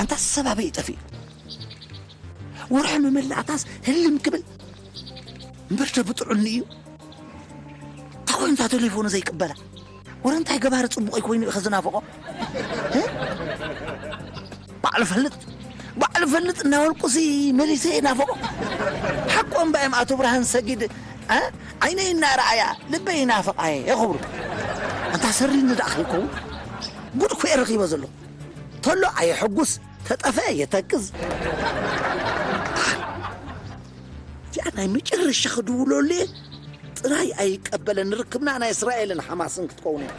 ኣንታ ሰብ ኣበይ ጠፊኡ? ወርሒ መመላእታስ ህልም ክብል እምበር፣ ደብጥዑኒ እዩ። እንታይ ኮይኑ እታ ቴሌፎኑ ዘይቅበላ? ወረ እንታይ ገባሪ ጽቡቕ ኮይኑ ኢኸ ዝናፍቖ? እ? ባዕሉ ፈልጥ፣ ባዕሉ ፈልጥ እናበልኩሲ መሊሰ ይናፍቖ። ሓቆም ባዮም ኣቶ ብርሃን ሰጊድ፣ እ? ዓይነይ እናረኣያ ልበይ ይናፍቓየ ክብሉ። ኣንታ ሰሪኒ ደኣ ከይከውን? ጉድ እኮ እየ ረኺበ ዘለኹ። ተሎ ኣየሐጉስ፣ ተጠፈ የተክዝ። እዚኣ ናይ መጨረሻ ክድውለሉ እየ። ጥራይ ኣይቀበለን። ርክብና ናይ እስራኤልን ሓማስን ክትከውን እያ።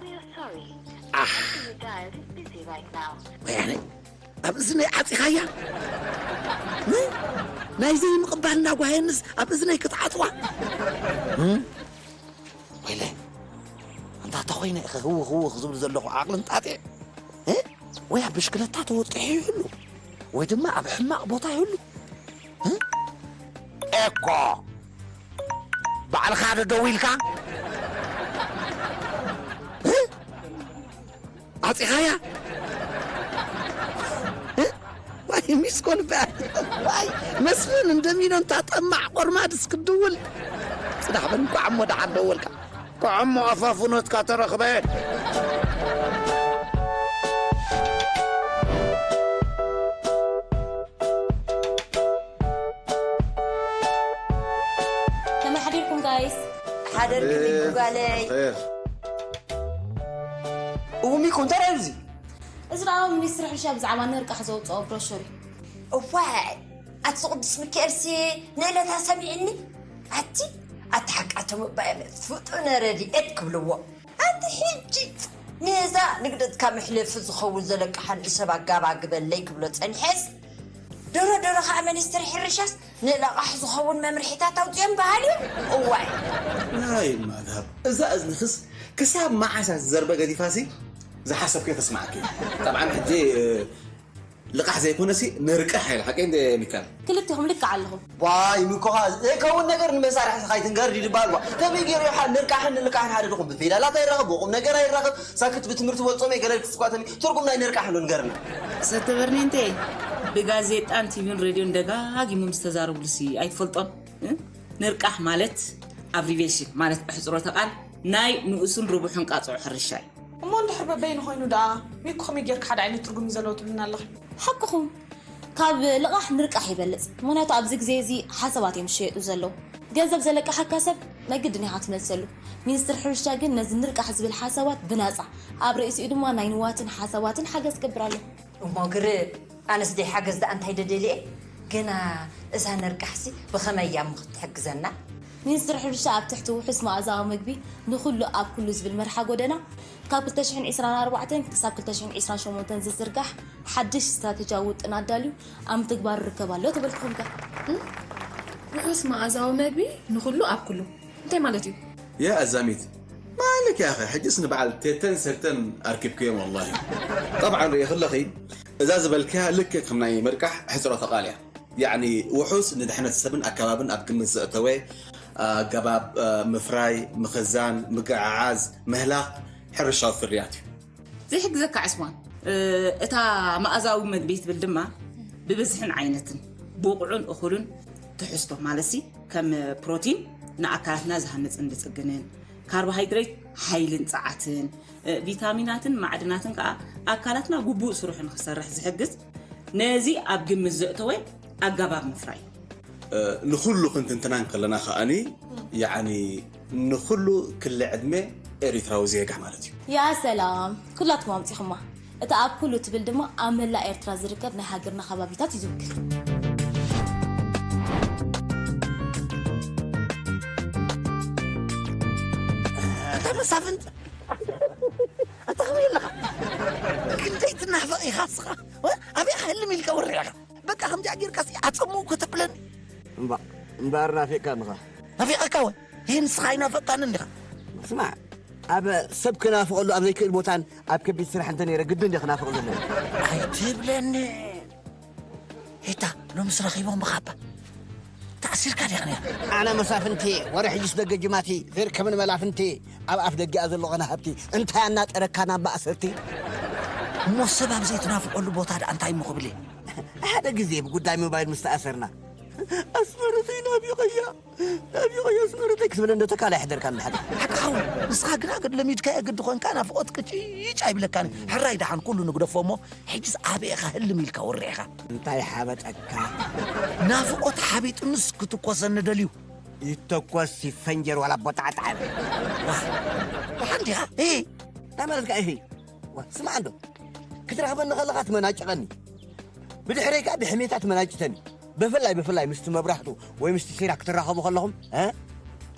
We are sorry. The person you dialed is busy right now. ወያነ፣ ኣብ እዝነይ ዓፂኻያ? እ? ናይ ዘይምቕባል እናጓየንስ ኣብ እዝነይ ክትዓፅዋ? እ? ወይለ፣ ኣንታ ተኾይነ ኢኸ ህውኽ ህውኽ ዝብል ዘለኹ ዓቕሊ እንጣጢዕ? እ? ወይ ኣብ ብሽክለታ ተወጢሑ ይህሉ፣ ወይ ድማ ኣብ ሕማቕ ቦታ ይህሉ። እ? ኤኮ፣ ባዕልኻ ዶ ደው ኢልካ? እ? ዓፂኻያ? እ? ዋይ፣ ሚስኮል በ-፣ ዋይ፣ መስፍን እንደሚኖ እንታ ጠማዕ ቆርማድስ ክድውል። ጽናሕ በል፣ እንኳዕ እሞ ደሓን ደወልካ። እንኳዕ እሞ ኣፋፍኖትካ ተረኽበ። ከመይ ሓዲርኩም ጋይስ? ሓደርኪ ሚኩ ጓለይ። ኸይር። እው ሚኩ፣ እንታይ ደኣ እዚ? እዚ ደኣ ሚኒስትሪ ሕርሻ ብዛዕባ ንርቃሕ ዘውፅኦ ብሮሹር እዩ። እዋይ፣ ኣቲ ቅዱስ ሚካኤልሲ ንእለታ ሰሚዕኒ። ኣቲ፣ ኣቲ ሓቃቶም እባ እዮም ፍጡነ ረድኤት ክብልዎ። ኣቲ ሕጂ ነዛ ንግደትካ መሕለፊ ዝኸውን ዘለቅሓ ንእሰብ ኣጋባግበለይ ክብሎ ጸኒሐስ፣ ደሮ ደሮ ኸዓ ሚኒስትሪ ሕርሻስ ንለቓሕ ዝኸውን መምርሒታት ኣውጺኦም በሃልዮም። እዋይ። ናይ ማድሃብ እዛ እዝንኽስ ክሳብ መዓስ እያ ትዘርበ ገዲፋሲ ዝሓሰብክዮ ተስማዓኪ። ጠብዓን ሕጂ፣ እ፣ ልቓሕ ዘይኮነሲ ንርቃሕ ኢላ ሓቀይ እንደ ሚካል። ክልቲኹም ልክዕ ኣለኹም። ዋይ፣ ምኮኻ ዘይከውን ነገር ንመሳርሒ ኸይትንገር ድዩ ዝበሃል? ዋ፣ ከመይ ገይሩ ይሓ-፣ ንርቃሕን ንልቃሕን ሓደ ድኹም? ብፊደላት ኣይራኸብ፣ ብቁም ነገር ኣይራኸብ። ሳክት ብትምህርቲ ወጾመ ገለል ክስኳተኒ ትርጉም ናይ ንርቃሕ ኣሎ ንገርና። ሰተበርኔንቴ፣ ብጋዜጣን ቲቪን ሬድዮን ደጋጊሞም ዝተዛረብሉሲ ኣይትፈልጦን? እ? ንርቃሕ ማለት ኣብሪቬሽን ማለት ኣሕጽሮተ ቃል ናይ ንኡስን ርቡሕን ቃጽዖ ሕርሻ እዩ። እሞ እንድሕር በበይኑ ኮይኑ ደኣ ሚኩ ከመይ ጌርካ ሓደ ዓይነት ትርጉም እዩ ዘለዎ ትብልና ኣለኺ? ሓቅኹም። ካብ ልቓሕ ንርቃሕ ይበልጽ። ምኽንያቱ ኣብዚ ግዜ እዚ ሓሳባት እዮም ዝሸየጡ ዘለዉ። ገንዘብ ዘለቅሓካ ሰብ ናይ ግድን ኢኻ ትመልሰሉ። ሚኒስትሪ ሕርሻ ግን ነዚ ንርቃሕ ዝብል ሓሳባት ብናጻ፣ ኣብ ርእሲኡ ድማ ናይ ንዋትን ሓሳባትን ሓገዝ ክገብር ኣሎ። እሞ ግርም፣ ኣነስ ደይ ሓገዝ ደኣ እንታይ ደደልየ? ግና እዛ ንርቃሕሲ ብኸመይ እያ እሞ ክትሕግዘና? ሚኒስትሪ ሕርሻ ኣብ ትሕቲ ውሑስ መኣዛዊ ምግቢ ንኹሉ ኣብ ኩሉ ዝብል መርሓ ጎደና፣ ካብ ክልተ ሽሕን ዕስራን ኣርባዕተን ክሳብ ክልተ ሽሕን ዕስራን ሸሞንተን ዝዝርጋሕ ሓድሽ ስትራተጂያዊ ውጥን ኣዳልዩ ኣብ ምትግባር ይርከብ ኣሎ ተበልኩኹም ከ? እም? ውሑስ መኣዛዊ መግቢ ንኹሉ ኣብ ኩሉ እንታይ ማለት እዩ? ያ ኣዛሚት፣ ማለክ ያኸ፣ ሕጅስ ንበዓል ቴተን ሰርተን ኣርኪብክዮም ወላሂ። ጠብዓን ርእኺ ኣለኺ፣ እዛ ዝበልክያ ልክዕ ከም ናይ ምርቃሕ ሕጽሮተ ቃል እያ። ያዕኒ ውሑስ ንድሕነት ሰብን ኣከባብን ኣብ ግምት ዘእተወ ኣገባብ፣ እ፣ ምፍራይ፣ ምኽዛን፣ ምግዕዓዝ፣ ምህላኽ ሕርሻዊ ፍርያት እዩ። ዘይሕግዘካ ዕስማን፣ እ፣ እታ መኣዛዊ መግቢ ትብል ድማ ብብዝሕን ዓይነትን ብቑዕን እኹልን ትሕዝቶ ማለትሲ ከም ፕሮቲን ንኣካላትና ዝሃንጽን ዝጽግንን፣ ካርቦሃይድሬት ሓይልን ጸዓትን፣ እ፣ ቪታሚናትን ማዕድናትን ከኣ ኣካላትና ግቡእ ስርሑ ንኽሰርሕ ዝሕግዝ፣ ነዚ ኣብ ግምት ዘእተወ ኣገባብ ምፍራይ። እ፣ ንኹሉ ክንትንትና እንከለና ከኣኒ፣ ያዕኒ ንኹሉ ክሊ ዕድመ ኤሪትራዊ ዜጋ ማለት እዩ። ያ ሰላም፣ ኩላትኩም ኣምጺኹማ። እታ ኣብ ኩሉ ትብል ድማ ኣብ መላእ ኤርትራ ዝርከብ ናይ ሃገርና ከባቢታት እዩ ዝውክል። ኣታ መሳፍንት፣ ኣታ ከመይ ኣለኻ? ክንደይ ትናፈቕ ኢኻ እስኻ? ወ-፣ ኣበይ ክህልም ኢልካ ወሪዕካ? በቃ ከምዚኣ ጌርካ ሲ ኣጸምኡ ከተብለኒ። እምባ-፣ እምበኣር ናፊቕካ እንኻ። ናፊቐካ ወ? ይህ ንስኻ ኣይናፈቕካን እንዲኻ? ስማዕ፣ ኣብ ሰብ ክናፍቐሉ ኣብ ዘይክእል ቦታን ኣብ ከቢድ ስራሕ እንተ ነይረ ግድን እንዲ ክናፍቕ ዘለዎ። ኣይትብለኒ። ሄታ፣ ሎምስ ረኺቦም ብኻባ። እታ ኣሲርካ ዲኻ ነይራ? ኣነ መሳፍንቲ ወረ ሕጅስ ደገ ጅማቲ ዘይርከብን መላፍንቲ ኣብ ኣፍ ደጊኣ ዘሎ ቐና ሃብቲ እንታይ ኣናጠረካ ናብ ማእሰርቲ? እሞ ሰብ ኣብ ዘይትናፍቐሉ ቦታ ደኣ እንታይ እሞ ክብል እየ? ሓደ ግዜ ብጉዳይ ሞባይል ምስ ተኣሰርና ኣስመረተይ ናብዩ ኸያ ናብዩ ኸያ ኣስመረተይ ክትብል እንዶ ተካል ኣይሕደርካ እንድሕር። ሓቅኻ እውን ንስኻ ግና ግድ ለሚድካዮ ግዲ ኾንካ ናፍቖት ቅጭጭ ኣይብለካን። ሕራይ ደሓን ኩሉ ንግደፎ እሞ ሕጅስ ኣበይ ኢኻ ህልም ኢልካ ወሪዕኻ? እንታይ ሓበጠካ? ናፍቖት ሓቢጡንስ ክትኮሰኒ ደልዩ። ይተኮስ ይፈንጀር ዋላ ቦጣዕጣዕ። ዋ፣ ደሓን ዲኻ? እ? እንታይ ማለትካ ኢኺ? ዋ፣ ስማዕ እንዶ። ክትረኽበኒ ከለኻ ትመናጭቐኒ። ብድሕረይ ከኣ ብሕሜታ ትመናጭተኒ። ብፍላይ፣ ብፍላይ ምስቲ መብራህቱ ወይ ምስቲ ሲራክ ክትራኸቡ ከለኹም፣ እ?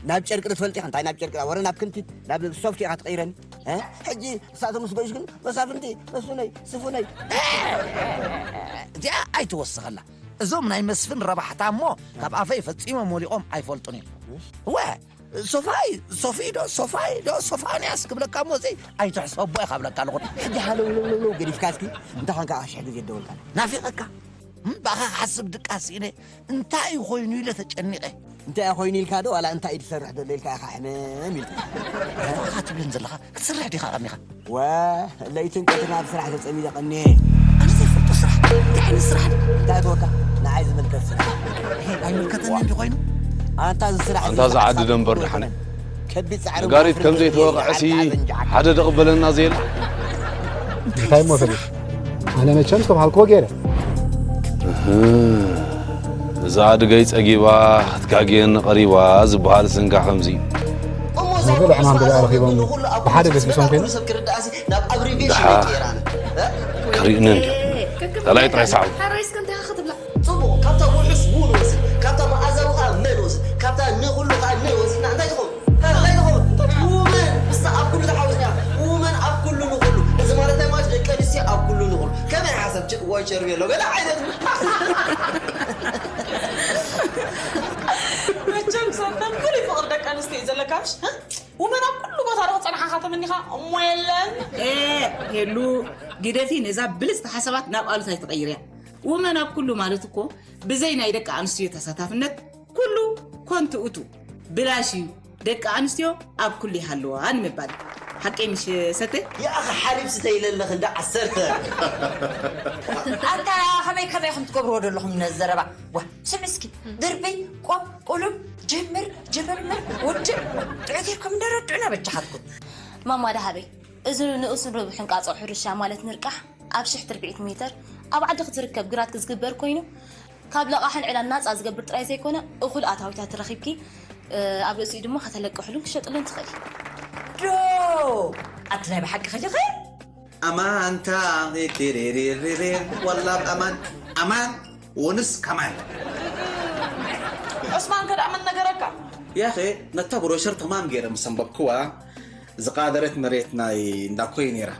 ናብ ጨርቂ ዶ ትፈልጢ ኢኻ? እንታይ ናብ ጨርቂ? ወረ ናብ ክንቲት፣ ናብ ሶፍት ኢኻ ትቐይረኒ። እ? ሕጂ ንሳቶም ምስ ገሹ ግን መሳፍንቲ፣ መስፍነይ፣ ስፉነይ። እዚኣ ኣይትወስኸላ። እዞም ናይ መስፍን ረባሕታ እሞ ካብ ኣፈይ ፈጺሞም ወሊቖም ኣይፈልጡን እዮም። እወ፣ ሶፋይ፣ ሶፊ ዶ፣ ሶፋይ ዶ፣ ሶፋንያስ ክብለካ እሞ እዚ ኣይትሕሰቦ ኢኻ ብለካ ኣለኹ። ሕጂ ሃለው ለው ለው ለው ገዲፍካ እስኪ፣ እንታይ ኾንካ ሽሕ ግዜ ደወልካ? ናፊቐካ? እም፣ ብኣኻ ክሓስብ ድቃስ ኢለ እንታይ እዩ ኮይኑ ኢለ ተጨኒቐ። እንታይ እዩ ኮይኑ ኢልካ ዶ፣ ዋላ እንታይ እዩ ዝሰርሕ ዘሎ ኢልካ ኢኻ ሕምም ኢልካ? ናፊቕካ ትብልን ዘለኻ፣ ክትሰርሕ ዲኻ ቀኒኻ? ወ፣ ለይትን ቀትርን ኣብ ስራሕ ተጸሚደ ቀኒየ። ኣነ ዘይፈልጦ ስራሕ፣ እንታይ ዓይነት ስራሕ ድዩ? እንታይ እትወካ? ንዓይ ዝምልከት ስራሕ። ኣይምልከተኒ እንዲ ኮይኑ? ኣንታ እዚ ስራሕ ኣንታ እዚ ዝዓዲ ሓሳብ ደንበር ይኮነ። ደሓነ። ከቢድ ጻዕሪ ነጋሪት ወፍሪ ከም ዘይተወቕዐ ሲ ዓርቢ ዓርቢ እንጀዓካ። ሓደ ደቕበለና ዘየለ? እንታይ እሞ ፈሊጥ? ኣነ መቸም ዝተባሃልክዎ ገይረ። እህ፣ እዛ ኣድገይ ጸጊባ ክትጋግየኒ ቀሪባ ዝበሃል ስንካ ከምዚ እዩ። እሞ እዛ እዞም ዕማም ኩሉ ገዛ ኣረኺቦም ኩሉ ኣብ ብሓደ ኩሉ በስቢሶም ኩሉ ኮይኖም? ሰብ ክርዳእ ሲ ናብ ኣብሪቬሽን ደሓ። እዩ ጌራና። እ? ክሪእኒ እንዲ። ከላይ ጥራይ ሰዓቡ። ሕራይ እስከ እንታይ ኢኻ ክትብላ? ጽቡቕ፣ ካብታ ውሑስ ቡን ወስድ፣ ካብታ መኣዛዊ ኸኣ መን ወስድ፣ ካብታ ንኹሉ ኸኣ ነ ወሲድና እንታይ ትኸውን? እንታይ ትኸውን? ውመን፣ ምስታ ኣብ ኩሉ ተሓዊስና፣ ውመን ኣብ ኩሉ ንኹሉ። እዚ ማለት እንታይ ማለት? ደቂ ኣንስትዮ ኣብ ኩሉ ንኹሉ። ከመይ ሓሰብ? ች-፣ ወይ ቸርቤሎ፣ ገለ ዓይነት። መቸም ሰብ ተንኮል ፍቕሪ ደቂ ኣንስትዮ እዩ ዘለካ፣ ምሽ? ውመን ኣብ ኩሉ ቦታ ዶ ክጸንሓኻ ተመኒኻ እሞ የለን? ኤ፣ ሄሉ፣ ግደፊ ነዛ ብልጽቲ ሓሳባት ናብ ኣሉታ ኣይትቐይርያ። ውመን ኣብ ኩሉ ማለት እኮ ብዘይ ናይ ደቂ ኣንስትዮ ተሳታፍነት ኩሉ ኮንቱ እቱ ብላሽ እዩ። ደቂ ኣንስትዮ ኣብ ኩሉ ይሃልዋ ንምባል። ሓቀይ ምሽ ሰተ? ያኣኸ ሓሊብ ስተይ ኢለ ኣለኽ እንዳ ዓሰርተ። ኣንታ ከመይ ከመይ ኢኹም ትገብርዎ ዘለኹም ነዚ ዘረባ? ዋ፣ ስም እስኪ ድርበይ ቆም ቁሉም ጀምር ጀመርምር ውድእ ጥዑት ኢልኩም እንደረድዑና በጃኻትኩም። ማማ ደሃበይ፣ እዚ ንኡስን ርቡሕን ቃጾ ሕርሻ ማለት ንርቃሕ ኣብ ሽሕ ትርብዒት ሜተር ኣብ ዓዲ ክትርከብ ግራት ዝግበር ኮይኑ፣ ካብ ለቓሕን ዕላን ናጻ ዝገብር ጥራይ ዘይኮነ፣ እኹል ኣታዊታት ረኺብኪ፣ እ፣ ኣብ ርእሲኡ ድማ ከተለቅሕሉን ክሸጥሉን ትኽእሊ። ዶ! ኣቲ ናይ ብሓቂ ኸሊኸ? ኣማንታ ሪሪሪሪሪ፣ ወላ ኣማን፣ ኣማን፣ ወንስ ከማን። ዑስማን ከ ደኣ መን ነገረካ? ያኸ፣ ነታ ብሮሸር ተማም ገይረ ምስ ኣንበብክዋ፣ ዝቓደረት መሬት ናይ እንዳ ኮይ ነይራ።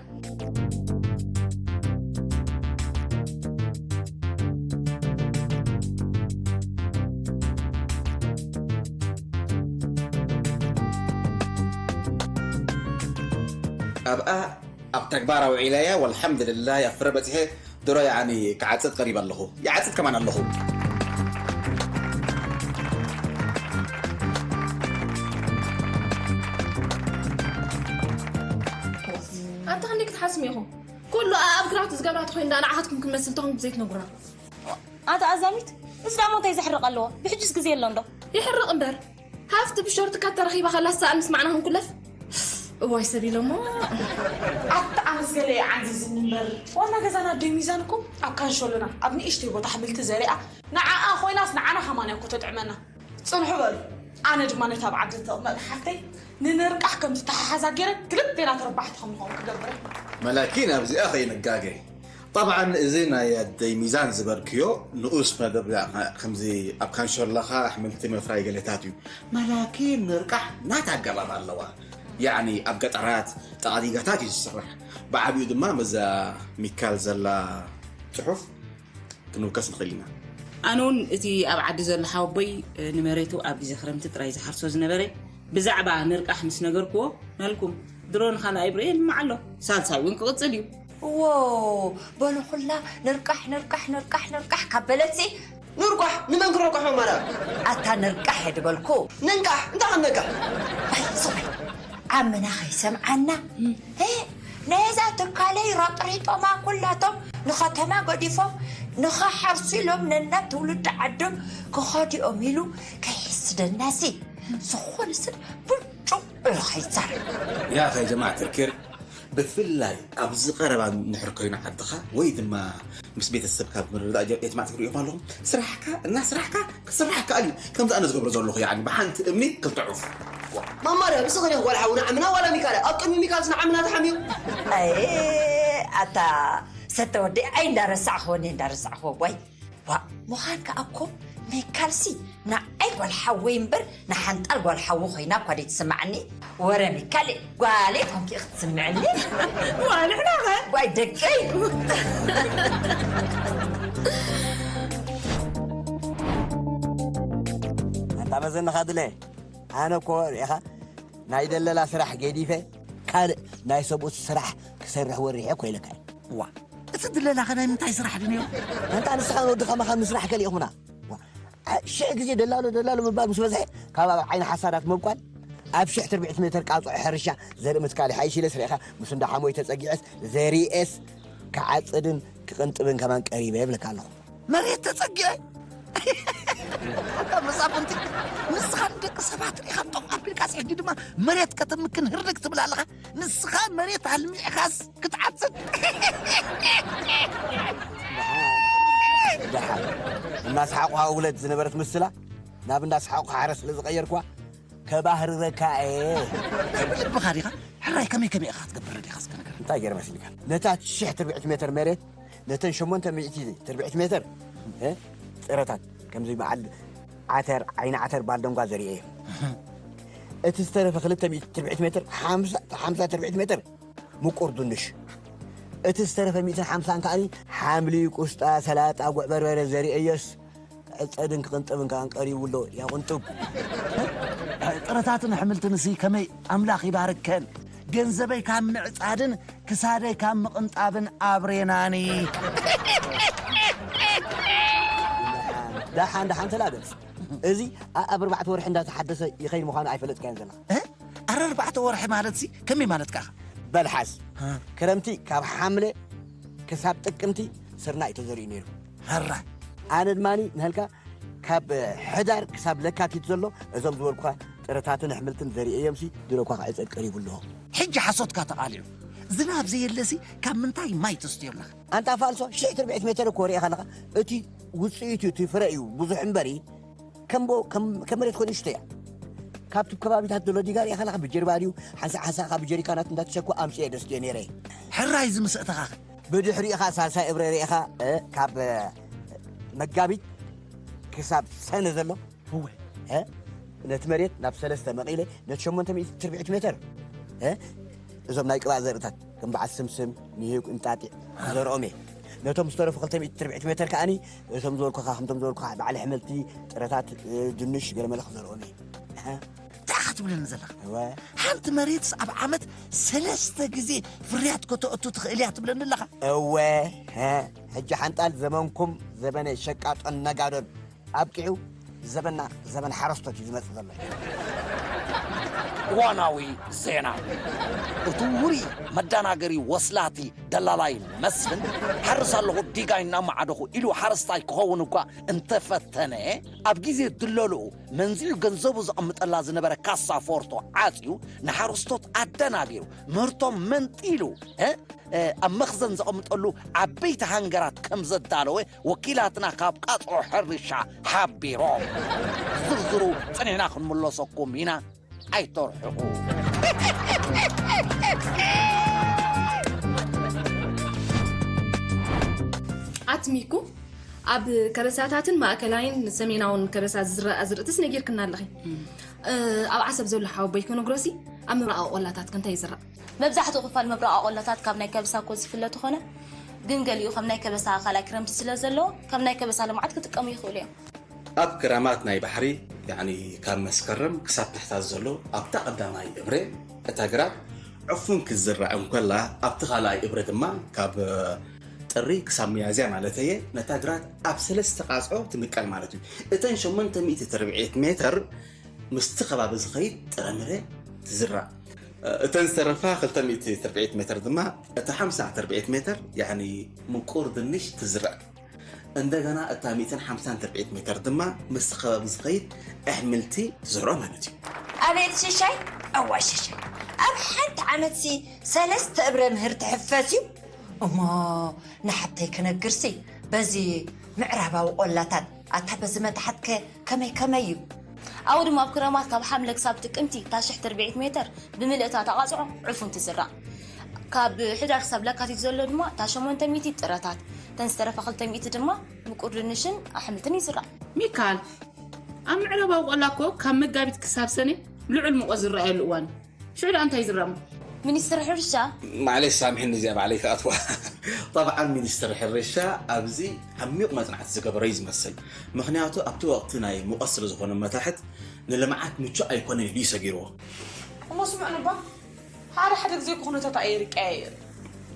ኣብኣ ኣብ ተግባር ኣውዒለያ፣ ወልሓምድልላህ፣ ኣብ ፍረ በጺሐ፣ ድሮ ያኒ ክዓጽድ ቀሪበ ኣለኹ። ይዓጽድ ከማን ኣለኹ። ኣንታ ክንደይ ክትሓስሙ ኢኹም? ኩሉ ኣብ ግራት ዝገብራ ተኾይኑ ደኣ ንዓኻትኩም ክንመስል ተኾንኩም ዘይትነግሩና። ኣታ ኣዛሚት፣ እዚ ደኣ እንታይ ዘሕርቕ ኣለዎ? ብሕጅስ ግዜ ኣሎ እንዶ? ይሕርቕ እምበር። ሃፍቲ ብሾርትካት ተረኺባ ከላ ሳኣን ምስ ማዕና ክንኩለፍ። እዋይ ሰብ ኢሎሞ። ኣታ ኣነስ ገለ እየ ዓንዚዝኒ እምበር። ዋና ገዛና ኣደይ ሚዛን እኮ ኣብ ካንሾሎና ኣብ ንእሽተይ ቦታ ኣሕምልቲ ዘሪኣ ንዓኣ ኮይናስ ንዓና ከማን እያ እኮ ተጥዕመና። ጽንሑ በሉ። ኣነ ድማ ነታ ኣብ ዓዲ እተቕመጥ ሓፍተይ ንንርቃሕ ከም ትተሓሓዛ ገይረ ክልቴና ተረባሕቲ ከም ንኸውን ክገብር። መላኪን ኣብዚኣ ከይንጋገ። ጠብዓን እዚ ናይ ኣደይ ሚዛን ዝበልክዮ ንኡስ መደብ ከምዚ ኣብ ካንሾሎኻ ኣሕምልቲ ምፍራይ ገለታት እዩ። መላኪን ንርቃሕ ናታ ኣገባብ ኣለዋ። ያዕኒ ኣብ ገጠራት ጠቓዲጋታት እዩ ዝስራሕ። ብዓቢኡ ድማ መዛ ሚካል ዘላ ጽሑፍ ክንውከስ ንኽእል ኢና። ኣነ እውን እቲ ኣብ ዓዲ ዘሎ ሓወቦይ፣ እ፣ ንመሬቱ ኣብ ግዜ ክረምቲ ጥራይ ዝሓርሶ ዝነበረ ብዛዕባ ንርቃሕ ምስ ነገርክዎ፣ ናልኩም ድሮ ንኻልኣይ ብርኤ ይልማዕ ኣሎ፣ ሳልሳይ እውን ክቕጽል እዩ። እዎ፣ በሉ ኩላ ንርቃሕ፣ ንርቃሕ፣ ንርቃሕ፣ ንርቃሕ ካብ በለትሲ፣ ንርቋሕ፣ ንመን ክንርቋሕ መማራ? ኣታ ንርቃሕ እየ ዝበልኩ። ንንቃሕ፣ እንታይ ከም ነቃሕ? ኣይ ሶሪ፣ ዓምና ከይሰምዓና። እ፣ ነዛ ትካለይ ረጥሪጦማ ኩላቶም ንኸተማ ገዲፎም ንኸሓርሱ ኢሎም ነናብ ትውልዲ ዓዶም ክኸዱ እዮም ኢሉ ከይሕስደናሲ ዝኾነ ሰብ ብርጩ እሉ ከይዛረብ። يا أخي جماعة الكر، ብፍላይ ኣብዚ ቀረባ ንድሕር ኮይኑ ዓድኻ ወይ ድማ ምስ ቤተሰብካ ብምርድዳእ ጀ- የትማዕ ትሪኡ ኣለኹም። ስራሕካ እና ስራሕካ ክስራሕ ከኣል እዩ። ከምዚ ኣነ ዝገብሮ ዘለኹ ያኒ ብሓንቲ እምኒ ክልተ ዑፍ። መማራ፣ ብስኸ ዲኹ ጓል ሓውና ዓምና ዋላ ሚካል? ኣብ ቅድሚ ሚካል ስና ዓምና ተሓሚዩ። ኣይ፣ ኣታ ሰተ ወዲ ኣይ እንዳረሳዕኽዎ እኔ እንዳረሳዕኽዎ ዋይ። ዋ፣ ምዃን ከኣ እኮ ሚካልሲ ንዓይ ጓል ሓወይ እምበር ንሓንጣል ጓል ሓዊ ኮይና እኳ ደይትስምዓኒ። ወረ ሚካል ጓለይ ኮንኪ ክትስምዕኒ። ዋልሕና ኸ? ዋይ ደቀይ። ኣንታ መዘንኻ ድለ ኣነ እኮ ርኢኻ ናይ ደለላ ስራሕ ገዲፈ ካልእ ናይ ሰብኡት ስራሕ ክሰርሕ ወሪሐ እኮ ኢለካ እየ። ዋ፣ እቲ ድለላኸ ናይ ምንታይ ስራሕ ድንዮ? ኣንታ ንስኻ ወዲ ከማኻ ምስራሕ ከሊእኹምና። ዋ፣ ዓ- ሽሕ ግዜ ደላሎ ደላሎ ምባል ምስ በዝሐ ካብ ኣብ ዓይኒ ሓሳዳት ምብቋል ኣብ ሽሕ ትርብዒት ሜትር ቃፅዖ ሕርሻ ዘርኢ ምትካል ይሓይሽ ኢለ ስሪዕኻ ምስ እንዳ ሓሞይ ተፀጊዐስ ዘሪኤስ ክዓፅድን ክቕንጥብን ከማን ቀሪበ የብለካ ኣለኹ። መሬት ተጸጊዐ ኣታ መሳፍንቲ ንስኻ ንደቂ ሰባት ርኢኻ ጦቕ ኣቢልካስ ሕጂ ድማ መሬት ከተምክን ህርድግ ትብል ኣለኻ። ንስኻ መሬት ኣልሚዕኻስ ክትዓጽድ። ደሓን እናሰሓቑ ሃውለት ዝነበረት ምስላ ናብ እንዳሰሓቑ ሓረ ስለ ዝቐየርኳ ከባህርረካ እየ። ልብኻ ዲኻ ሕራይ ከመይ ከመይ ኢኻ ክትገብር ዲኻ እስከ ነገር እንታይ ገይረ መሲልካ ነታ ሽሕ ትርብዒት ሜትር መሬት ነተን ሸሞንተ ሚእቲ ትርብዒት ሜትር እ፣ ጥረታት ከምዚ በዓል ዓተር ዓይኒ ዓተር ባልደንጓ ዘርእየ እዩ። እቲ ዝተረፈ ክልተ ሚእቲ ትርብዒት ሜትር ሓምሳ ሓምሳ ትርብዒት ሜትር ምቁር ድንሽ እቲ ዝተረፈ ሚእትን ሓምሳን ከኣኒ ሓምሊ ቁስጣ ሰላጣ ጉዕ በርበረ ዘርእየስ ክዕጸድን ክቕንጥብን ከኣ ቀሪቡ ኣሎ። ያቕንጥብ። ጥረታትን ኣሕምልትን ሲ ከመይ ኣምላኽ ይባርከን። ገንዘበይ ካብ ምዕጻድን ክሳደይ ካብ ምቕንጣብን ኣብሬናኒ። ደሓን ደሓን ተላገጽ። እዚ ኣብ ኣርባዕተ ወርሒ እንዳተሓደሰ ይኸይድ ምዃኑ ኣይፈለጥካዮን ዘለኻ። ኣረ ኣርባዕተ ወርሒ ማለት ሲ ከመይ ማለት ከኣ? በልሓስ ክረምቲ ካብ ሓምለ ክሳብ ጥቅምቲ ስርናይ ተዘሪኡ ነይሩ። ሕራ ኣነ ድማ ንህልካ ካብ ሕዳር ክሳብ ለካቲት ዘሎ እዞም ዝበልኩኻ ጥረታትን ኣሕምልትን ዘርእየምሲ ድረኳ ክዕፀድ ቀሪቡ ኣለዎ። ሕጂ ሓሶትካ ተቓሊዑ። ዝናብ ዘየለሲ ካብ ምንታይ ማይ ተስትዮ ኣለኻ? ኣንታ ፋልሶ ሽሕ ትርብዒት ሜተር እኮ ርኢኻ ኣለኻ። እቲ ውፅኢቱ እቲ ፍረ እዩ ብዙሕ እምበሪ ከም ቦ- ከም ከም መሬት ኮይኑ ይሽቶ እያ። ካብቲ ከባቢታት ዘሎ ዲጋ ርኢኻ ኣለኻ ብጀርባ ድዩ ሓንሳእ ሓንሳእ ካብ ጀሪካናት እንዳተሸኩ ኣምፅኤ ደስትዮ ነይረ። ሕራይ ዝምስእተኻ ብድሕሪኡ ኸዓ ሳልሳይ እብረ ርኢኻ እ፣ ካብ እ፣ መጋቢት ክሳብ ሰነ ዘሎ እወ እ፣ ነቲ መሬት ናብ ሰለስተ መቒለ ነቲ ሸሞንተ ሚእቲ ትርብዒት ሜተር እ፣ እዞም ናይ ቅባእ ዘርእታት ከም በዓል ስምስም ንሂው እንጣጢዕ ዘርኦም እየ። ነቶም ዝተረፉ ክልተ ሚእቲ ትርብዒት ሜተር ከዓኒ እቶም ዝበልኩኻ ከምቶም ዝበልኩኻ በዓል ኣሕምልቲ ጥረታት እ፣ ድንሽ ገለመለ ክዘርኦም እየ። እንታይ ኢኻ ትብለኒ ዘለኻ? እወ ሓንቲ መሬትስ ኣብ ዓመት ሰለስተ ግዜ ፍርያት ከተእቱ ትኽእል እያ ትብለኒ ኣለኻ? እወ ሀ፣ ሕጂ ሓንጣል ዘመንኩም ዘበነ ሸቃጦን ነጋዶን ኣብቂዑ ዘበና ዘበን ሓረስቶት እዩ ዝመፅእ ዘሎ። እዋናዊ ዜና። እቲ ውሩይ መዳናገሪ ወስላቲ ደላላይ መስፍን ሓርስ ኣለኹ ዲጋይ እናመዓደኹ ኢሉ ሓረስታይ ክኸውን እኳ እንተፈተነ ኣብ ግዜ ድለልኡ መንዚዑ ገንዘቡ ዘቐምጠላ ዝነበረ ካሳ ፎርቶ ዓፅዩ ንሓረስቶት ኣደናጊሩ ምህርቶም መንጢሉ እ፣ እ፣ ኣብ መኽዘን ዘቐምጠሉ ዓበይቲ ሃንገራት ከም ዘዳለወ ወኪላትና ካብ ቃፅዖ ሕርሻ ሓቢሮም። ዝርዝሩ ፅኒዕና ክንምለሰኩም ኢና። ኣይተርሕቑ። ኣትሚኩ ኣብ ከበሳታትን ማእከላይን ሰሜናውን ከበሳ ዝዝራእ ኣዝርእትስ ነጊርክና ኣለኺ። እ፣ ኣብ ዓሰብ ዘሎ ሓወቦይ ክነግሮሲ ኣብ ምብራቕ ቆላታት ከ እንታይ ይዝራእ? መብዛሕትኡ ክፋል ምብራቕ ቆላታት ካብ ናይ ከበሳ እኮ ዝፍለ ተኾነ፣ ግን ገሊኡ ከም ናይ ከበሳ ካልኣይ ክረምቲ ስለ ዘለዎ ከም ናይ ከበሳ ልምዓት ክጥቀሙ ይኽእሉ እዮም። ኣብ ክራማት ናይ ባሕሪ ያኒ ካብ መስከረም ክሳብ ታሕሳስ ዘሎ ኣብታ ቀዳማይ እብረ እታ ግራት ዕፉን ክትዝራእ እንከላ ኣብቲ ካልኣይ እብረ ድማ ካብ ጥሪ ክሳብ ሚያዝያ ማለት እየ፣ ነታ ግራት ኣብ ሰለስተ ቃጽዖ ትምቀል ማለት እዩ። እተን ሸሞንተ ሚእቲ ተርብዒት ሜተር ምስቲ ከባቢ ዝኸይድ ጥረምረ ትዝራእ። እተን ዝተረፋ ክልተ ሚእቲ ተርብዒት ሜተር ድማ እታ ሓምሳ ተርብዒት ሜተር፣ ያዕኒ ምቁር ድንሽ ትዝራእ። እንደገና እታ ሚእትን ሓምሳን ተርብዒት ሜተር ድማ ምስቲ ከባቢ ዝኸይድ ኣሕምልቲ ትዘርኦ ማለት እዩ። ኣቤት ሽሻይ፣ እዋ ሽሻይ፣ ኣብ ሓንቲ ዓመትሲ ሰለስተ እብረ ምህርቲ ሕፈስ እዩ። እሞ ንሓብተይ ክነግርሲ፣ በዚ ምዕራባዊ ቆላታት፣ ኣታ በዚ መታሕትከ ከመይ ከመይ እዩ? ኣብኡ ድማ ኣብ ክረማት ካብ ሓምለ ክሳብ ጥቅምቲ እታ ሽሕ ትርብዒት ሜተር ብምልእታ ተቓጽዖ ዕፉን ትዝራእ። ካብ ሕዳር ክሳብ ለካቲት ዘሎ ድማ እታ ሸሞንተ ሚእቲ ጥረታት፣ እተን ዝተረፋ ክልተ ሚእቲ ድማ ምቁር ድንሽን ኣሕምልትን ይዝራእ። ሚካል፣ ኣብ ምዕራባዊ ቆላ እኮ ካብ መጋቢት ክሳብ ሰነ ልዑል ሙቐት ዝረኣየሉ እዋን እዩ። ሽዑ ደኣ እንታይ ይዝራእ እሞ? ሚኒስትሪ ሕርሻ። ማዕለሽ ሳምሕኒ እዚኣ ባዕለይ ክኣትዋ። ጠብዓን ሚኒስትሪ ሕርሻ ኣብዚ ዓሚቕ መጽናዕቲ ዝገበረ እዩ ዝመስል። ምኽንያቱ ኣብቲ ወቕቲ ናይ ሙቐት ስለ ዝኾነ መታሕት ንልምዓት ምቹእ ኣይኮነን ኢሉ እዩ ሰጊርዎ። እሞ ስምዑኒ እባ፣ ሓደ ሓደ ግዜ እኮ ኩነታት ኣየር ይቀያየር።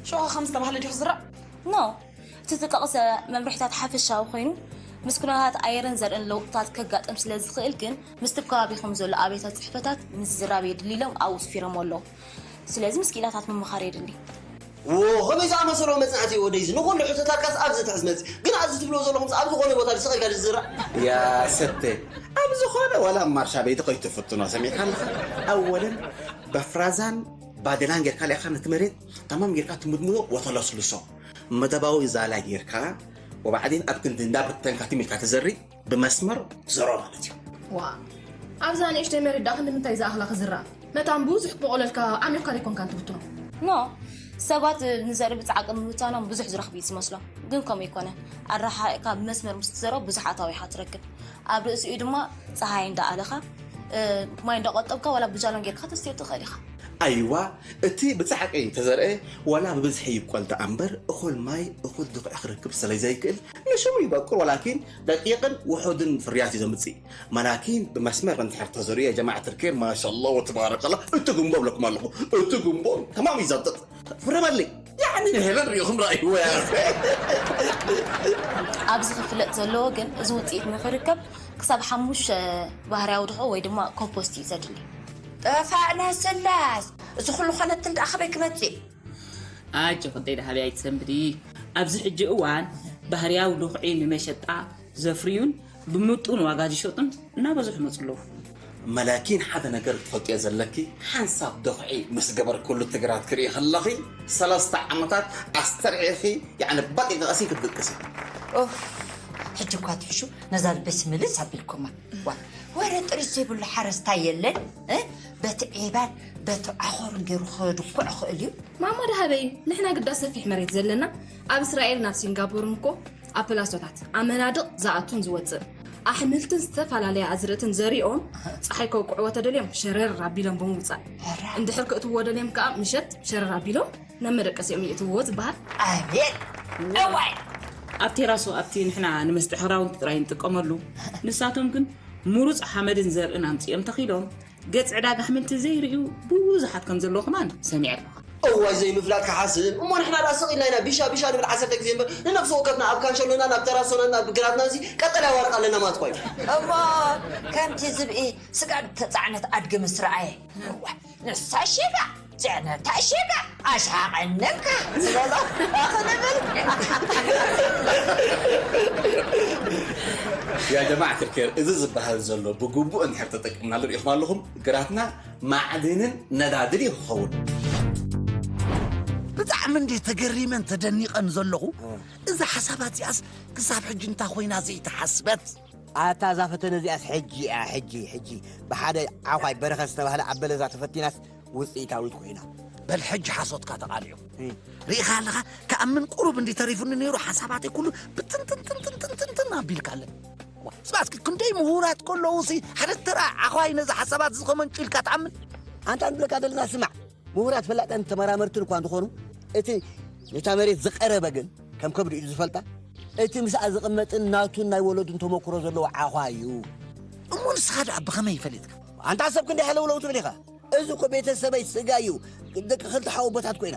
ሽዑ ኸ ከም ዝተባህለ ድዩ ክዝራእ? ኖ፣ እቲ ዝተጠቕሰ መምርሒታት ሓፈሻዊ ኮይኑ፣ ምስ ኩነታት ኣየርን ዘርእን ለውጥታት ከጋጥም ስለ ዝኽእል ግን፣ ምስቲ ከባቢኹም ዘሎ ኣብያተ ጽሕፈታት ምዝራብ የድሊ ኢሎም ኣብኡ ስፊሮም ኣለዉ። ስለዚ ምስ ክኢላታት ምምኻር የድሊ። ዎ፣ ከመይ ዝኣመሰሎ መጽናዕቲ እዩ ወደይ እዚ? ንኹሉ ሕቶታትካስ ኣብዚ ትሕዝ መጽእ። ግን ኣብዚ ትብልዎ ዘለኹምስ ኣብ ዝኾነ ቦታ ድዩ ስቕ ኢልካ ዝዝራእ? ያ ሰተ፣ ኣብ ዝኾነ ዋላ ኣብ ማርሻ ቤት ከይትፍትኖ ሰሚዕካ ኣለኻ? ኣወለን፣ በፍራዛን ባዴላን ጌርካ ልኢኻ ነቲ መሬት ተማም ጌርካ ትምድምዶ ወተለስልሶ። መደባዊ ዛላ ጌርካ፣ ወባዕዲን ኣብ ክንዲ እንዳበተንካ ትም ኢልካ ትዘሪ፣ ብመስመር ትዘርኦ ማለት እዩ። ዋ፣ ኣብዛ ንእሽተይ መሬት ደኣ ክንዲ ምንታይ ዝኣኽላ ክዝራእ? መታን ብዙሕ ክበቑለልካ ዓሚቕካ ዘይኮንካን ትብትኖ? ኖ፣ ሰባት ንዘርኢ ብጻዕቂ ምብታኖም ብዙሕ ዝረኽቡ እዩ ዝመስሎም፣ ግን ከምኡ ኣይኮነን። ኣረሓሒቕካ ብመስመር ምስ ትዘርኦ ብዙሕ ኣታዊ ኢኻ ትረክብ። ኣብ ርእሲኡ ድማ ጸሃይ እንዳኣለኻ፣ እ፣ ማይ እንዳቆጠብካ ዋላ ብጃሎን ጌርካ ተስትዮ ትኽእል ኢኻ። ኣይዋ፣ እቲ ብጻዕቂ ተዘርአ ዋላ ብብዝሒ ይብቆል ደኣ እምበር፣ እኹል ማይ፣ እኹል ድኹዒ ክረክብ ስለ ዘይክእል፣ ንሽሙ ይበቁር፣ ወላኪን ደቂቕን ውሑድን ፍርያት እዩ ዘምጽእ። መላኪን ብመስመር እንድሕር ተዘርኡ፣ ያ ጀማዓት ልኬር፣ ማሻላህ ወተባረከላህ፣ እቲ ጉንቦ እብለኩም ኣለኹ፣ እቲ ጉንቦ ተማም እዩ ዘብጥጥ። ፍረመለይ፣ ያዕኒ ንሄለን ሪኢኹም ረኣይዎ ያ። ኣብዚ ክፍለጥ ዘለዎ ግን፣ እዚ ውጽኢት ንኽርከብ ክሳብ ሓሙሽተ ባህርያዊ ድኹዒ ወይ ድማ ኮምፖስት እዩ ዘድሊ። ጠፋዕና ስላስ፣ እዚ ኩሉ ኾነትል ደኣ ኸበይ ክመጽእ? ኣጆኺ ኣደይ ደሃበይ ኣይትሰንብዲ። ኣብዚ ሕጂ እዋን ባህርያዊ ድኹዒ ንመሸጣ ዘፍርዩን ብምጡን ዋጋ ዝሸጡን እናበዝሑ ይመጹ ኣለዉ። መላኪን ሓደ ነገር ክትፈልጥዮ ዘለኪ፣ ሓንሳብ ድኹዒ ምስ ገበርክሉ እቲ ግራት ክርኢ ከለኺ፣ ሰለስተ ዓመታት ኣስተርዒኺ፣ ያዕኒ ባጢ ንቐሲ ክትድቅሲ። ኡፍ፣ ሕጂ እኳ ትሕሹ ነዛ ልበይ ስምልስ ኣቢልኩማ። ዋ፣ ወረ ጥርስ ዘይብሉ ሓረስታይ የለን፣ እ? በቲ ዒባን በቲ ዓኾርን ገይሩ ክድኩዕ ይኽእል እዩ። ማማ ደሃበይ፣ ንሕና ግዳ ሰፊሕ መሬት ዘለና፣ ኣብ እስራኤል ናብ ሲንጋፖርን እኮ ኣብ ፕላሶታት፣ ኣብ መናድቕ ዝኣቱን ዝወጽእ ኣሕምልትን ዝተፈላለያ ኣዝርእትን ዘሪኦም፣ ጸሓይ ከውቅዕዎ ተደልዮም ሸረር ኣቢሎም ብምውጻእ፣ ሕራ። እንድሕር ክእትውዎ ደልዮም ከኣ ምሸት ሸረር ኣቢሎም ናብ መደቀሲኦም የእትውዎ ዝበሃል። ኣቤት! እዋይ! ኣብ ቴራሶ፣ ኣብቲ ንሕና ንመስጢ ሕራውንቲ ጥራይ ንጥቀመሉ፣ ንሳቶም ግን ምሩጽ ሓመድን ዘርእን ኣምጺኦም ተኺሎም፣ ገጽ ዕዳጋ ኣሕምልቲ ዘይርእዩ ብዙሓት ከም ዘለዉ ከማን ሰሚዐ ኣለኹ። እዋይ ዘይምፍላጥ ክሓስብ። እሞ ንሕና ደኣ ስቕ ኢልና ኢና ቢሻ ቢሻ ንብል ዓሰርተ ግዜ እምበር፣ ንነፍሲ ወከፍና ኣብ ካንሸሎና፣ ናብ ተራሶና፣ ናብ ግራትና እዚ ቀጠልያ ዋርቃ ኣለና ማለት እኳ እዩ። እሞ ከምቲ ዝብኢ ስጋብ ተጻዕነት ኣድጊ ምስ ረኣየ፣ እዋ፣ ንሳ ሺጋ፣ ጽዕነታ ሺጋ፣ ኣሽሓቐንካ ዝበሎ ክንብል። ያ ጀማዓት ልኬር፣ እዚ ዝበሃል ዘሎ ብግቡእ እንድሕር ተጠቂምናሉ ርኢኹም ኣለኹም፣ ግራትና ማዕድንን ነዳድን እዩ ክኸውን። ብጣዕሚ እንዴ ተገሪመን ተደኒቐን ዘለኹ። እዛ ሓሳባት እዚኣስ ክሳብ ሕጂ እንታ ኮይና ዘይተሓስበት? ኣታ እዛ ፈተነ እዚኣስ ሕጂ እያ፣ ሕጂ፣ ሕጂ። ብሓደ ዓዃይ በረኸት ዝተባህለ ኣብ በለዛ ተፈቲናስ ውፅኢታዊት ኮይና። በል ሕጂ ሓሶትካ ተቓሊዑ። እይ። ርኢኻ ኣለኻ? ክኣምን ቁሩብ እንዲ ተሪፉኒ ነይሩ፣ ሓሳባተይ ኩሉ ብትንትንትንትንትንትን ኣቢልካለን። ስማዕ እስኪ፣ ክንደይ ምሁራት ከለዉ ሲ ሓደ ተራ ዓዃይ ነዚ ሓሳባት እዚ ከመንጩ ኢልካ ትኣምን? ኣንታ ንብለካ ዘለና ስማዕ፣ ምሁራት ፈላጣን ተመራመርትን እኳ እንተኾኑ፣ እቲ ነታ መሬት ዝቐረበ ግን ከም ከብዱ ኢሉ ዝፈልጣ፣ እቲ ምስኣ ዝቕመጥን ናቱን ናይ ወለዱን ተመክሮ ዘለዎ ዓዃ እዩ። እሞ ንስኻ ደኣ ብኸመይ ፈሊጥካ? ኣንታ ሰብ ክንደይ ሃለውለው ትብል ኢኻ? እዚ እኮ ቤተሰበይ ስጋ እዩ። ደቂ ክልተ ሓወቦታት ኮይና።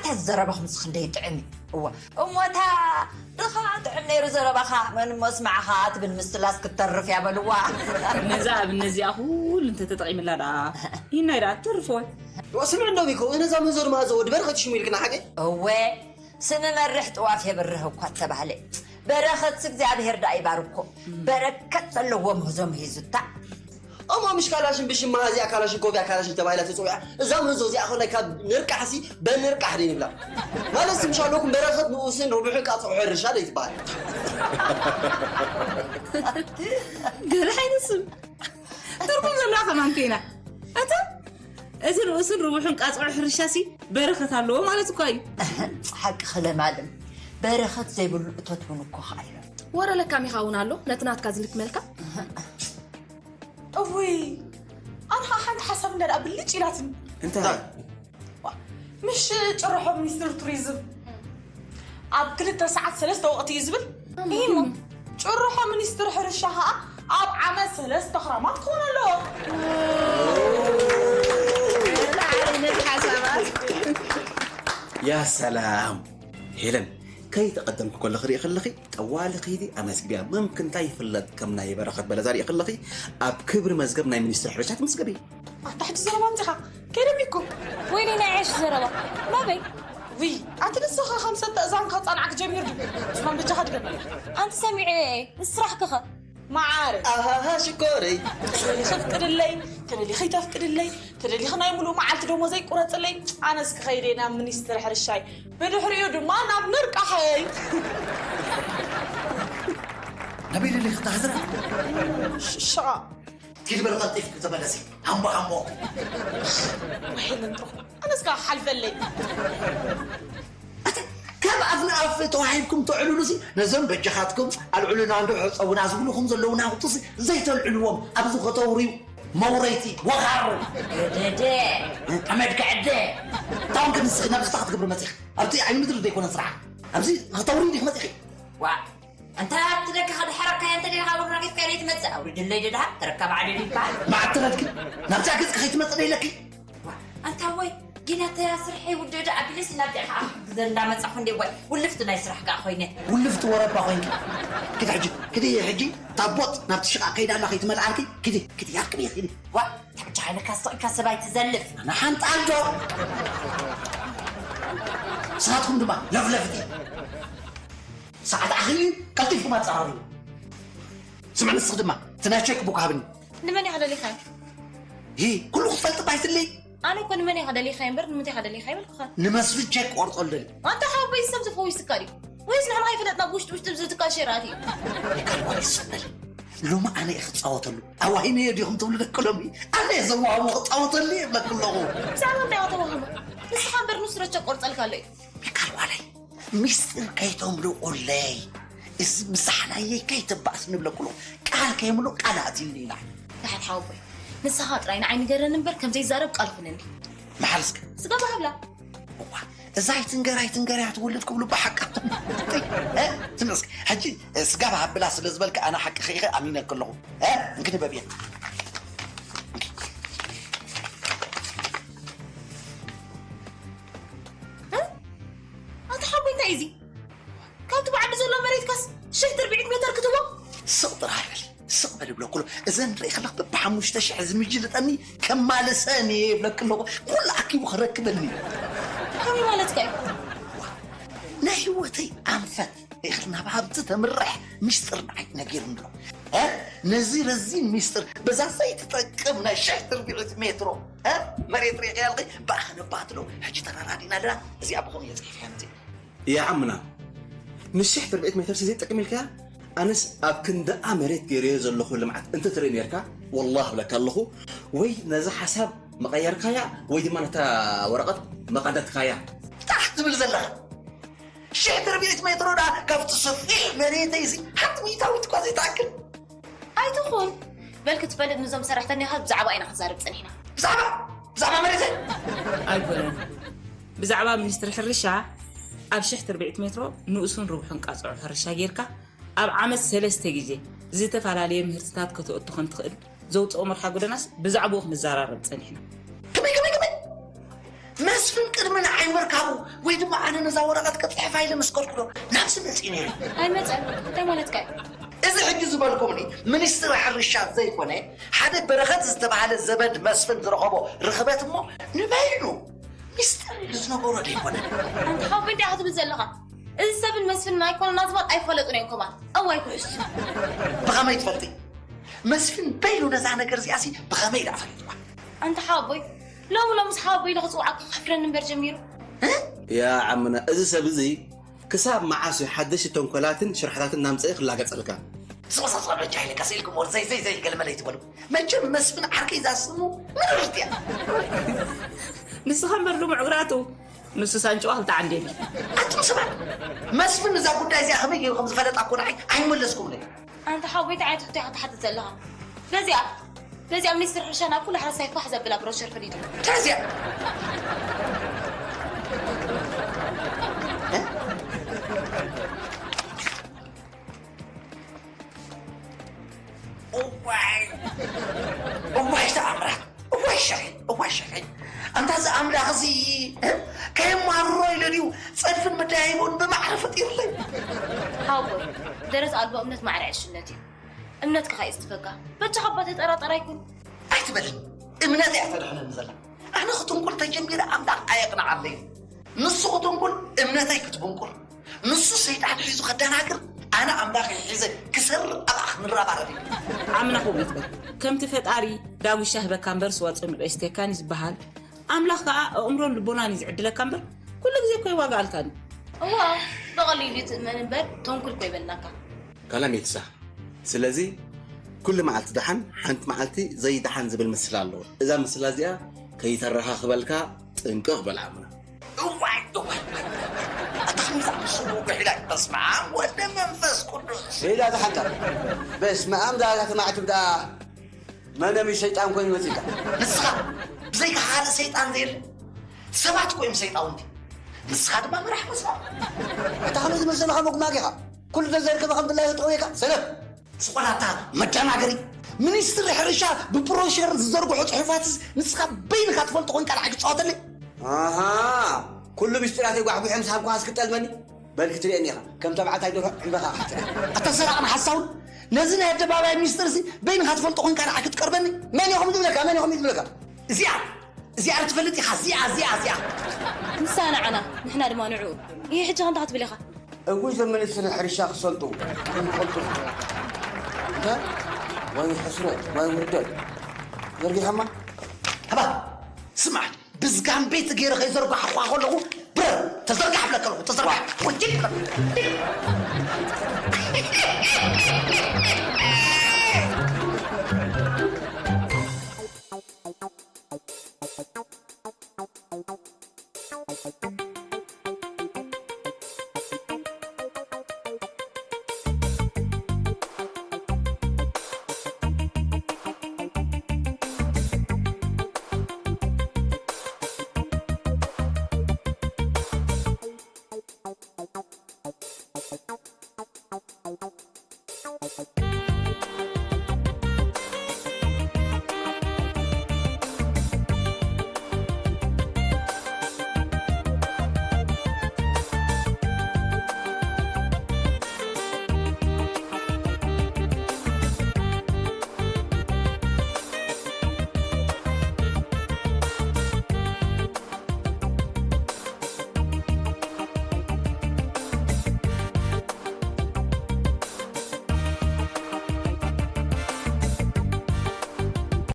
እንታይ ዘረባኹም ምስ ክንደይ ጥዕም እዩ። እዋ እሞታ ድኻ ጥዕም ነይሩ ዘረባኻ፣ መን እሞ ስማዕኻ ትብል፣ ምስትላስ ክትተርፍ እያ በልዋ። ነዛ ኣብ እነዚኣ ኩሉ እንተተጠቒምላ ደኣ ይናይ ደኣ ትርፍወ። ስምዕ እንዶ ቢኮ፣ እነዛ ምህዞ ድማ ዘ ወዲ በረኸት ሽሙ ኢልክና ሓቂ? እወ ስም መርሕ ጥዋፍ የብርህ እኳ ተባህለ። በረኸት እግዚኣብሔር ደኣ ይባርኮ። በረከት ዘለዎ ምህዞ ምሂዙታ። እሞ ምሽ ካላሽን ብሽማ እዚኣ ካላሽን ኮቪያ ካላሽን ተባሂላ ተፀዊዓ። እዛ ምህዞ እዚኣ ኮላይ ካብ ንርቃሕሲ በንርቃሕ ደይ ንብላ። ማለት ምሽ ኣለኩም በረኸት ንኡስን ርቡሕን ቃፅዑ ሕርሻ ደይ ትበሃል። ገለ ዓይነት ስም ትርጉም ዘለዋ ከማን ኮይና። ኣታ እዚ ንኡስን ርቡሕን ቃፅዑ ሕርሻሲ በረኸት ኣለዎ ማለት እኳ እዩ። ሓቂ ክለማልም በረኸት ዘይብሉ እቶት እውን እኮ ኸዓ ይረብ። ወረ ለካም ይኸውን ኣሎ ነቲ ናትካ ዝልክመልካ። እውይ ኣነ ኸዓ ሓንቲ ሓሳብ እንዳ ደኣ ብልጭ ኢላትኒ። እንታይ? ዋ፣ ምሽ ጭርሖ ሚኒስትር ቱሪዝም ኣብ ክልተ ሰዓት ሰለስተ ወቕቲ እዩ ዝብል። እሞ ጭርሖ ሚኒስትር ሕርሻ ኸዓ ኣብ ዓመት ሰለስተ ክራማት ክኾን ኣለዎ። እንታይ ዓይነት ሓሳባት? ያ ሰላም ሄለን፣ ከይተቐደምኩ ከለኺ ርኢ ከለኺ ጠዋሊ ኺዲ ኣመዝግብያ። መምክን እንታይ ይፍለጥ ከም ናይ በረኸት በለዛ ርኢ ከለኺ ኣብ ክብሪ መዝገብ ናይ ሚኒስትሪ ሕርሻ ትምዝገቢ። ኣታ ሕጂ ዘረባ ኣምጺኻ ከይደሚኩ። ወይለይ ናይ ዓሽ ዘረባ ናበይ? ውይ ኣቲ ንስኻ ከም ሰተ እዛንካ ጻንዓክ ጀሚር ድዩ? ስማን በጃኻ ድገም። ኣንቲ ሰሚዐ እየ ንስራሕክኸ? መዓረ ኣሃሃ ሽኮረይ ትደሊ ከፍቅድለይ ትደሊ ከይተፍቅድለይ ትደሊ ናይ ሙሉእ መዓልቲ ደሞዘይ ቁረፅለይ ኣነስ ክኸይደ ናብ ሚኒስትር ሕርሻይ ብድሕሪኡ ድማ ናብ ንርቃሐይ ናበይ ደሊኺ እታ ህዝራ? ሽቓ ኪድ በል ቀልጢፍኪ ተመለሲ። ሃምቦ ሃምቦ። ወይለ እንድሮ ኣነስ ከዓ ሓልፈለይ ካብ ኣፍ ንኣፍ ተዋሂብኩም ተዕልሉሲ ነዞም በጃኻትኩም ኣልዕሉና እንዶ ሕፀቡና ዝብሉኹም ዘለዉ ናውትሲ ዘይተልዕልዎም ኣብዚ ከተውርዩ መውረይቲ ወኻሩ ገደደ ኣመድካ ዕደ ታውን ክንስኺ ናብዚ ክትገብሪ መፂኺ ኣብቲ ዓይኒ ምድሪ ዘይኮነ ስራሕ ኣብዚ ከተውሪ ዲክ መፂኺ ዋ እንተ ኣብቲ ደቅኻ ድሓረካያ እንተ ደኻ ወራጊፍካ ነይ ትመጽእ ኣውሪድለይ ደድሃ ተረካ ባዕደል ይበሃል መዓት ተረድኪ ናብዛ ገጽ ከይትመጽእ ደይለኪ ኣንታ ወይ ጊና ተያ ስርሐይ ውደደ ኣቢለስ ናብ ዲኻ ግዘ እንዳመጻኹ እንዴ ወይ ውልፍቲ ናይ ስራሕ ከኣ ኮይነ ውልፍቲ ወረባ ኮይንኪ ክዲ ሕጂ ክዲ ሕጂ ታቦት ናብቲ ሽቓ ከይዳ ኣላ ከይትመልኣልኪ ክዲ ክዲ ያርክኒ ክዲ ዋ ተብቻ ሓይለካ ስቕ ኢልካ ሰብ ኣይትዘልፍ ንሓንጣል ዶ ንስኻትኩም ድማ ለፍለፍቲ ሰዓት ኣኺሉ ቀልጢፍኩም ኣፀራርቡ ስምዕ ንስኽ ድማ እቲ ናይ ቼክ ቡክ ሃብኒ ንመን ኢኻ ደሊኻዮ ሂ ኩሉ ክፈልጥ ባይትለይ ኣነ እኮ ንመን ኢኻ ደሊኻዮ እምበር ንምንታይ ኢኻ ደሊኻዮ በልኩኻ ንመስፍን ቼክ ክቆርፀሉ ደሊ ኣንታ ሓወቦይ ሰብ ዝፈዊስካ ድዩ ወይስ ንሕና ከይፈለጥና ብውሽጢ ውሽጢ ብዝትካል ሸራቲ ይካል ዋላ ይሰበል ሎሚ ኣነ እየ ክፃወተሉ ኣዋሂነዮ ዲኹም ትብሉ ደቂ ሎሚ ኣነ እየ ዘዋህቦ ክፃወተሉ እየ ብለኩ ኣለኹ ብዛዕባ እንታይ ኢኻ ተዋህቦ ንስኻ እምበር ንሱ ረቸ ቆርፀልካ ኣሎ እዩ ይካል ዋለይ ሚስጥር ከይተምልቑለይ እዚ ምሳሕናየይ ከይትባእስ ንብለኩ ኣለኹ ቃል ከየምልቑ ቃል ኣእትዩኒ ኢና ንሓድ ሓወቦይ ንስኻ ጥራይ ንዓይ ንገረኒ እምበር ከም ዘይዛረብ ቃል ኩነኒ መሓር እስከ ስጋብ ሃብላ እዋ እዛ ኣይትንገር ኣይትንገር እያ ትወልድ ክብሉ ብሓቃ ትምስ ሕጂ ስጋብ ሃብላ ስለ ዝበልካ ኣነ ሓቂ ኸኢኸ ኣሚነ ከለኹ እንክንበብ እየ ኣታ ሓቦይ እንታይ እዚ ካብቲ ብዓዲ ዘሎ መሬትካስ ሽሕ ትርብዒት ሜተር ክትቦ ስቕ ጥራሕ በል ስቕ በል ይብለኩ ኣሎ እዘን ንርኢ ከለኽ በብሓሙሽተ ሽሕ ዝምጅልጠኒ ከማልሰን እየ ይብለክ ኣለኹ ኩሉ ኣኪቡ ክረክበኒ ከመይ ማለትካ እዩ ናይ ህይወተይ ኣንፈት ኢኽል ናብ ሃብቲ ተምርሕ ሚስጥር ንዓይ ነጊሩኒ ኣሎ እ? ነዚ ረዚን ሚስጥር በዛ ዘይትጠቅም ናይ ሽሕ ትርብዒት ሜትሮ እ? መሬት ሪቕ ያልኺ ብኣ ከነባትሎ ሕጂ ተራራዲና ኣለና እዚኣ ብኸም እየ ፅሒፍ እያ ነዚ እያ ዓምና ንሽሕ ትርብዒት ሜትር ሲ ዘይጠቅም ኢልካ ኣነስ ኣብ ክንደኣ መሬት ገይረዮ ዘለኹ ልምዓት እንተትርኢ ነርካ ወላህ ብለካ ኣለኹ ወይ ነዚ ሓሳብ መቐየርካያ ወይ ድማ ነታ ወረቐት መቐደትካያ ጣሕ ትብል ዘለኻ ሽሕ ትርብዒት ሜትሮ ደኣ ካብቲ ሰፊሕ መሬተይ እዚ ሓንቲ ሚእታዊት እኳ ዘይትኣክል ኣይትኹን በል ክትፈልጥ ንዞም ሰራሕተኛኻ ብዛዕባ ኢና ክንዛረብ ጸኒሕና ብዛዕባ ብዛዕባ መሬተይ ኣይኮነን ብዛዕባ ሚኒስትሪ ሕርሻ ኣብ ሽሕ ትርብዒት ሜትሮ ንኡሱን ርቡሕን ቃጽዖ ሕርሻ ጌርካ ኣብ ዓመት ሰለስተ ግዜ ዝተፈላለየ ምህርትታት ከተእቱ ከምትኽእል ዘውፅኦ መርሓ ጎደናስ ብዛዕባኡ ክንዘራረብ ፀኒሕና። ከመይ ከመይ ከመይ መስፍን ቅድሚ ንዓይ ርካቡ ወይ ድማ ኣነ ነዛ ወረቐት ክጽሕፋ ኢለ ምስ ከድኩ ዶ ናብዚ መጺኡ ነይሩ? ኣይመጸን። እንታይ ማለትካ እዩ? እዚ ሕጂ ዝበልኩምኒ ሚኒስትሪ ሕርሻ ዘይኮነ፣ ሓደ በረኸት ዝተባህለ ዘመድ መስፍን ዝረኸቦ ርኽበት እሞ ንበይኑ ሚስጥር ኢሉ ዝነበሮ ዶ ኣይኮነን? ኣንታ ሓወቦይ እንታይ ኢኻ ትብል ዘለኻ? እዚ ሰብን መስፍንን ኣይኮኑን ኣዝማድ ኣይፋለጡን እዮም ከማን። እዋይ ኩሕሱ። ብኸመይ ትፈልጢ? መስፍን በይኑ ነዛ ነገር እዚኣሲ ብኸመይ ደኣ ፈሊጥዋ? ኣንታ ሓወቦይ ሎሚ ሎምስ ሓወቦይ ኢለ ክጽውዓካ ከሕፍረኒ እምበር ጀሚሩ። እ? ያ ዓምና፣ እዚ ሰብ እዚ ክሳብ መዓስ እዩ ሓደሽቲ ተንኮላትን ሽርሕታትን እናምፀኢ ክላገፀልካ? ዝቕሳጽ በጃ ኢለ ቀስ ኢልኩም ወር ዘይ ዘይ ዘይ ገልመለይ ትበሉ። መቸም መስፍን ዓርከይ ዛስሙ ምርርት እያ። ንስኻ እምበር ልሙዕ እግራቱ ንሱ ሳንጭዋ ክልተ ዓንዴል እዩ። ኣቱም ሰባት፣ መስፍን እዛ ጉዳይ እዚኣ ከመይ ገይሩ ከም ዝፈለጣ እኮ ንዓይ ኣይመለስኩምለይ። ኣንታ ሓወይ እንታይ ዓይነት ሕቶ ኢኻ ትሓትት ዘለኻ? በዚኣ በዚኣ ሚኒስትር ሕርሻ ናብ ኩሉ ሓረስታይ ፋሕ ዘብላ ብሮሸር ፈሊጡ። ተዚኣ እዋይ እዋይ ተኣምራት እዋይ ሸኺ እዋይ ሸኺ ኣንታ እዚ ኣምላኽ እዚ ከየማርሮ ኢለ ድዩ ጸድፍን መደያይቦን ብማዕረ ፈጢሩለይ። ሓወይ ደረት ኣልቦ እምነት ማዕረ ዕሽነት እዩ። እምነትካ ከ እዩ ዝትፈካ። በጃኻ እባ ተጠራጠር ኣይኩን። ኣይትበልኒ እምነት እያ ተድሕነኒ ዘላ ኣነ ክትንኩል ተጀሚረ ኣምላኽ ኣየቕንዓለይ ንሱ ክትንኩል እምነተይ ክትብንቁር ንሱ ሰይጣን ሒዙ ከደናግር ኣነ ኣምላኸይ ሒዘ ክሰርር ኣብኣ ክንረባረብ ኢና። ዓምና ከምኡ ይትበል ከምቲ ፈጣሪ ዳጉሻ ህበካ እምበር ስዋ ጸሚቑ የስትየካን እዩ ዝበሃል ኣምላኽ ከኣ ኣእምሮን ልቦናን እዩ ዝዕድለካ እምበር ኩሉ ግዜ እኮ ይዋጋኣልካን እዩ። እዋ ብቐሊሉ እዩ ትእመን እምበር ተንኩል እኮ ይበልናካ። ካላሜትሳ ስለዚ ኩሉ መዓልቲ ደሓን ሓንቲ መዓልቲ ዘይደሓን ዝብል ምስላ ኣለዎ እዛ ምስላ እዚኣ ከይተረኻኽበልካ ጥንቅቕ በል ዓምና። እዋይ እዋይ ኣታ ከመይ ዝኣመሰሉ ጉሒላት በስመ ኣብ ወወልድ ወመንፈስ ቅዱስ። ሜዳ ተሓንጠር በስመ ኣብ ዳላ ተማዕትብ ደኣ መነም እዩ ሰይጣን ኮይኑ መፂካ። ንስኻ ብዘይካ ሓደ ሰይጣን ዘየለ ሰባት እኮ እዮም ሰይጣውንቲ። ንስኻ ድማ መራሕ መስሎ። ኣታ ከመይ ዝመሰልኻ መጉማግ ኢኻ ኩሉ ተዘርከበ ከም ድላዩ ጠውየካ ሰነፍ። ዝኾነ ኣታ መደናገሪ ሚኒስትሪ ሕርሻ ብብሮሸር ዝዘርግሖ ፅሑፋትስ ንስኻ በይንኻ ትፈልጦ ኮንካ ንዓይ ትፃወተለይ ኣሃ ኩሉ ምስጢራተይ ጓሕጒሐ ምስ ሃብኩኻስ ክትጠልመኒ በል ክትርእየኒ ኢኻ ከም ተባዕታይ ደርሆ ዕምበኻ ክትጥዕም ኣታ ሰራቕን ሓሳውን ነዚ ናይ ኣደባባይ ሚስጥርሲ በይንኻ ትፈልጦ ኮንካ ንዓይ ክትቀርበኒ መን ኢኹም ዝብለካ መን ኢኹም ዝብለካ እዚኣ እዚኣ ዶ ትፈልጥ ኢኻ እዚኣ እዚኣ እዚኣ ንሳ ንዓና ንሕና ድማ ንዕኡ ይህ ሕጂ ከምታ ክትብል ኢኻ እጉይ ዘመነ ስነ ሕርሻ ክሰልጡ ክንፈልጡ እንታይ ወይ ሕስረት ወይ ውርደት ዘርጊሖማ ሃባ ስማዕ ብዝጋም ቤት ገይረ ከይዘርጓሕኳ ከለኹ ብረር ተዘርጋሕ ብለካ ኣለኹ ተዘርጋሕ ወጅል ብለካ